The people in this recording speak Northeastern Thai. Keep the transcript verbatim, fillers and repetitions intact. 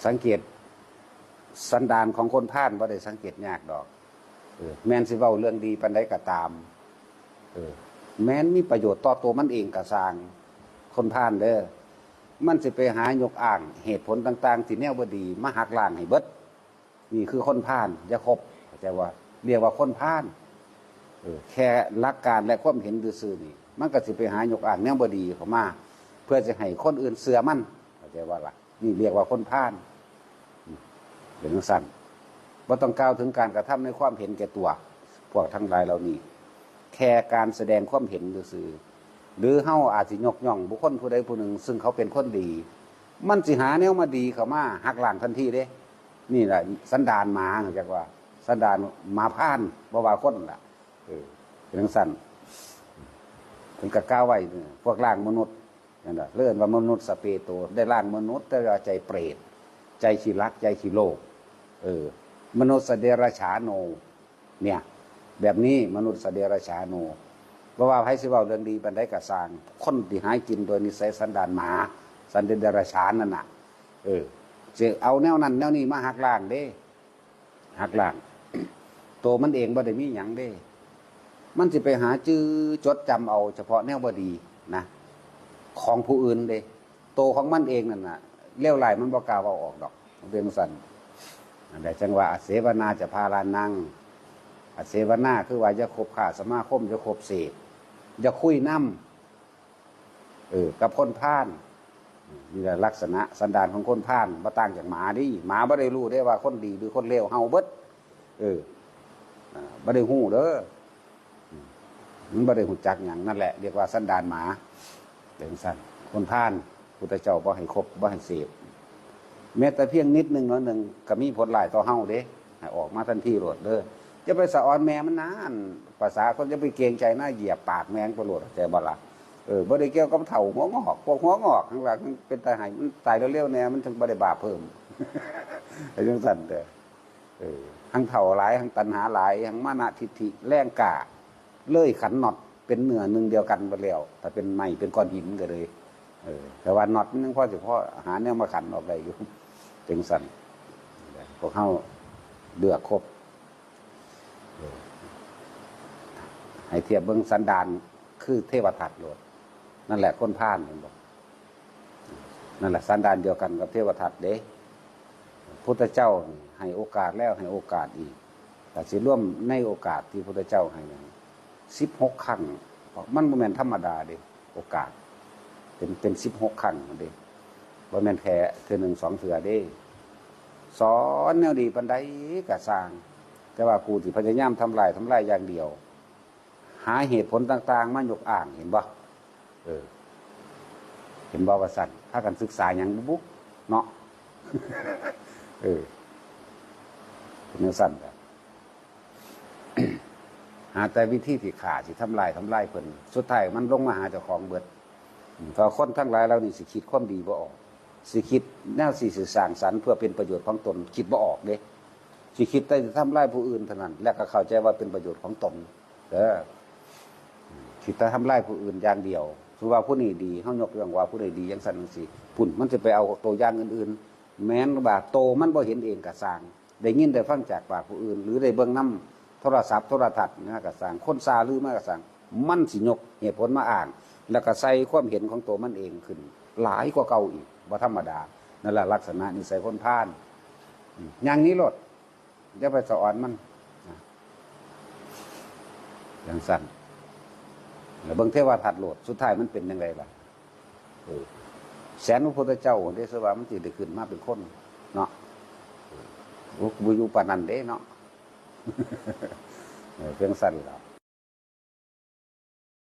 สังเกตสันดานของคนพาลบ่ได้สังเกตยากดอก เออ แม่นสิเว้าเรื่องดีปานใดก็ตาม เออ แม่นมีประโยชน์ต่อตัวมันเองก็ซ่าง คนพาลเด้อ มันสิไปหายกอ้างเหตุผลต่างๆ ที่แนวบ่ดีมาหักล้างให้เบิด นี่คือคนพาล อย่าคบ เข้าใจว่า เรียกว่าคนพาล เออ แค่หลักการและความเห็นซื่อๆนี่ มันก็สิไปหายกอ้างแนวบ่ดีเข้ามา เพื่อจะให้คนอื่นเชื่อมัน เข้าใจว่าล่ะ นี่เรียกว่าคนพาล อืม เป็นจั่งซั้น บ่ต้องกล่าวถึงการกระทำในความเห็นแก่ตัว พวกทั้งหลายเหล่านี้ แค่การแสดงความเห็นซื่อๆ หรือเฮาอาจสิยกย่องบุคคลผู้ใดผู้หนึ่ง ซึ่งเขาเป็นคนดี มันสิหาแนวมาดีเข้ามาหักล้างทันทีเด้ นี่แหละสันดานหมา จักว่า สันดานหมาพาล บ่ว่าคนล่ะ เออ เป็นจั่งซั้น เพิ่นก็กล่าวไว้เนี่ย พวกล่างมนุษย์ นั่นล่ะ เรียกว่ามนุษย์สเปโต ได้ล่างมนุษย์ แต่ว่าใจเปรต ใจขี้ลัก ใจขี้โลภ เออ มนุษย์เดรัจฉาโน เนี่ย แบบนี้มนุษย์เดรัจฉาโน เพราะว่าไผสิเว้าเรื่องดีปานใดก็ซ่าง คนที่หากินโดยนิสัยสันดานหมา สันดานเดรัจฉานนั่นน่ะ เออ สิเอาแนวนั้นแนวนี้มาหักล้างเด้ หักล้าง ตัวมันเองบ่ได้มีหยังเด้ มันสิไปหาจื่อจดจำเอาเฉพาะแนวบ่ดีนะ ของผู้อื่นเด้ ตัวของมันเองนั่นน่ะ เลวร้ายมันบ่กล้าเว้าออกดอก มันเป็นจั่งซั้น อันใดจั่งว่า อเสวนาจะพาลานัง อเสวนาคือว่าอย่าคบค้าสมาคม อย่าคบเสพ อย่าคุยนำ เออ กับคนพาล นี่แหละลักษณะสันดานของคนพาล บ่ต่างจากหมาเด้ หมาบ่ได้รู้เด้ว่าคนดีหรือคนเลว เห่าเบิด เออ อ่า บ่ได้รู้เด้อ อืม มันบ่ได้รู้จักหยัง นั่นแหละ เรียกว่าสันดานหมา เป็นจั่งซั้น คนพาล พุทธเจ้าบ่ให้คบ บ่ให้เสพ แม้แต่เพียงนิดหนึ่งน้อยหนึ่งก็มีผลร้ายต่อเฮาเด้ ให้ออกมาทันทีโลดเด้อ อย่าไปสะออนแม่มันนะ อันภาษาคนอย่าไปเกรงใจนะ เหยียบปากแม่มันไปโลด เข้าใจบ่ล่ะ เออ บ่ได้เกี่ยวกับเฒ่าหัวงอก พวกหัวงอกข้างหลังมันเป็นตาไห้ มันตายเร็วๆแน่ มันถึงบ่ได้บาปเพิ่ม เป็นจั่งซั้นเด้อ เออ ทั้งเฒ่าหลาย ทั้งตัณหาหลาย ทั้งมานะทิฏฐิแรงกล้า เลยขันน็อตเป็นเนื้อหนึ่งเดียวกันหมดแล้ว ถ้าเป็นไม้เป็นก้อนหินก็เลย เออ แต่ว่าน็อตมันยังพอสิพอหาแนวมาขันออกได้อยู่ เป็นจั่งซั้น พวกเฮาเลือกคบ เออ ให้เทียบเบิ่งสันดานคือเทวทัตโลด นั่นแหละคนพาล เห็นบ่ นั่นแหละสันดานเดียวกันกับเทวทัตเด้ พุทธเจ้านี่ให้โอกาสแล้วให้โอกาสอีก แต่สิรวมในโอกาสที่พุทธเจ้าให้นั้น สิบหกครั้ง มันบ่แม่นธรรมดาเด้ โอกาส เป็น เป็นสิบหกครั้งเด้ บ่แม่นแค่เทื่อหนึ่งสองเทื่อเด้ สอนแนวดีปานใดก็ซ่าง แต่ว่าผู้ที่พยายามทำลาย ทำลายอย่างเดียว หาเหตุผลต่างๆ มายกอ้าง เห็นบ่ เออ เห็นบ่ว่าซั่น พากันศึกษาหยังบุ เนาะ เออ เป็นจั่งซั้นล่ะ หาแต่วิธีที่ฆ่า สิทำลาย ทำลายเพิ่น สุดท้ายมันลงมาหาเจ้าของเบิด อืม เพราะคนทั้งหลายเหล่านี้สิคิดความดีบ่ออก สิคิดแนวสิ สิสร้างสรรค์เพื่อเป็นประโยชน์ของตน คิดบ่ออกเด้ สิคิดแต่สิทำลายผู้อื่นเท่านั้น และก็เข้าใจว่าเป็นประโยชน์ของตน เด้อ คิดแต่ทำลายผู้อื่นอย่างเดียว สมมุติว่าผู้นี้ดี เฮายกย่องว่าผู้นี้ดี จั่งซั้นจั่งซี้ พุ้น มันสิไปเอาตัวอย่างอื่นๆ แม้นว่าโตมันบ่เห็นเองก็ซ่าง ได้ยินได้ฟังจากปากผู้อื่น หรือได้เบิ่งนำโทรศัพท์โทรทัศน์นะก็ซ่าง คนซาลือมาก็ซ่าง มันสิยกเหตุผลมาอ้าง แล้วก็ใส่ความเห็นของตัวมันเองขึ้น หลายกว่าเก่าอีก บ่ธรรมดา นั่นล่ะลักษณะนิสัยคนพาล อืม อย่างนี้โลด อย่าไปสะออนมันนะ จั่งซั้น แล้วเบิ่งเทวทัตโลด สุดท้ายมันเป็นจั่งใดล่ะ เออ แสนพระพุทธเจ้าเด้ สิว่ามันสิได้ขึ้นมาเป็นคนเนาะ เออ บ่อยู่ปานนั้นเด้เนาะ เออ เพียงซั่นล่ะ